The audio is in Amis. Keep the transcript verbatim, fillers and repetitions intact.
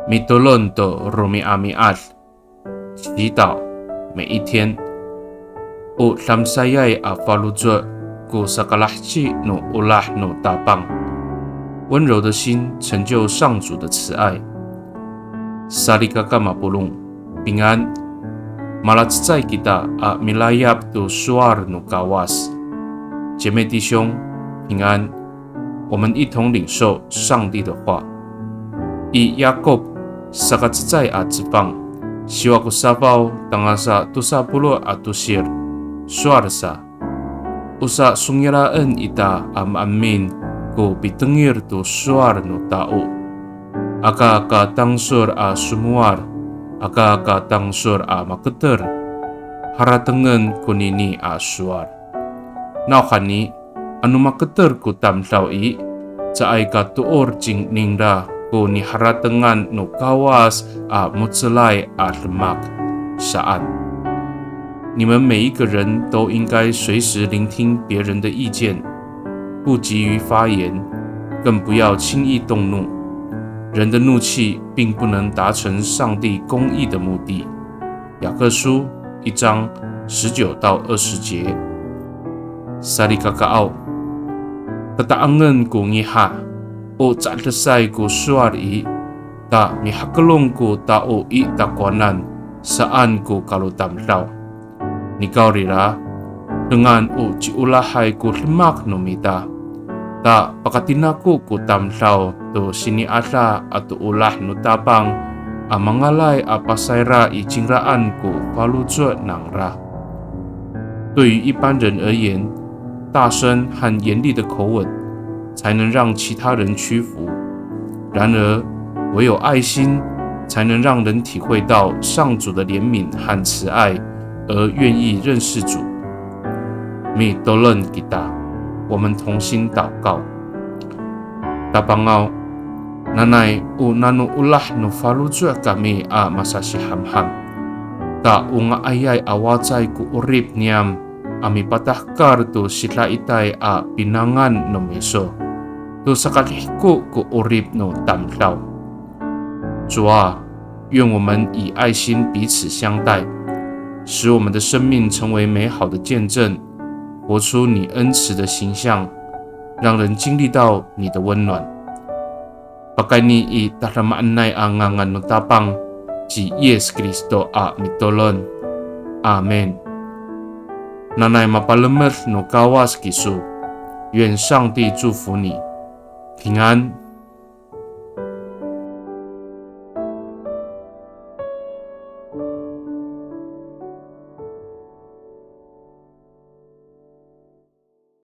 Mitolon to romi'ami'ad, 祈祷每一天。O damsayay a faloco' ko sakalaheci no olah no Tapang. 温柔的心成就上主的慈爱。Salikaka mapolong, 平安。Malacecay kita a milayap to sowal no Kawas. 姐妹弟兄，平安。我们一同领受上帝的话。I Yakop, sakacecay a cefang, siwa ko safaw tangasa tosa polo' a tosir, sowal sa. O sasongila'en ita a maemin ko pitengil to sowal no tao. Aka ka tangsol a somowal, aka ka tangsol a maketer, haratengen konini a sowal. Nawhani, ano maketer ko tamdaw i, caay ka toor cingra ko niharatengan no Kawas a mo^celay a demak saan. 你们每一个人都应该随时聆听别人的意见，不急于发言，更不要轻易动怒。人的怒气并不能达成上帝公义的目的。雅各书一章十九到二十节。Salikakaaw, tata'angen ko ngiha, o ca'desay ko sowal i, ta mihakelong ko tao i takowanan saan ko kalotamdaw. Nikawrira, dengan o ciolahay ko demak no mita, ta pakatinako ko tamdaw to sini'ada ato olah no Tapang a mangalay a pasayra i cingraan ko faloco' nangra. 对于一般人而言，大声和严厉的口吻才能让其他人屈服。然而，唯有爱心才能让人体会到上主的怜悯和慈爱，而愿意认识主。Mitolon kita, 我们同心祷告。Tapangaw, nanay o nano olah no faloco' kami a masasihamham. Ta o nga'ayay a wacay ko 'orip niyam a mipatahekal to sidaitay a pinangan no miso, to sakadihko ko 'orip no tamdaw. 主啊，愿我们以爱心彼此相待，使我们的生命成为美好的见证，活出你恩慈的形象，让人经历到你的温暖。Pakayni i tadamaanay a ngangan no Tapang ci Yis Kristo a mitolon. Amin. Nanay mapalemed no Kawas kiso. 愿上帝祝福你，平安。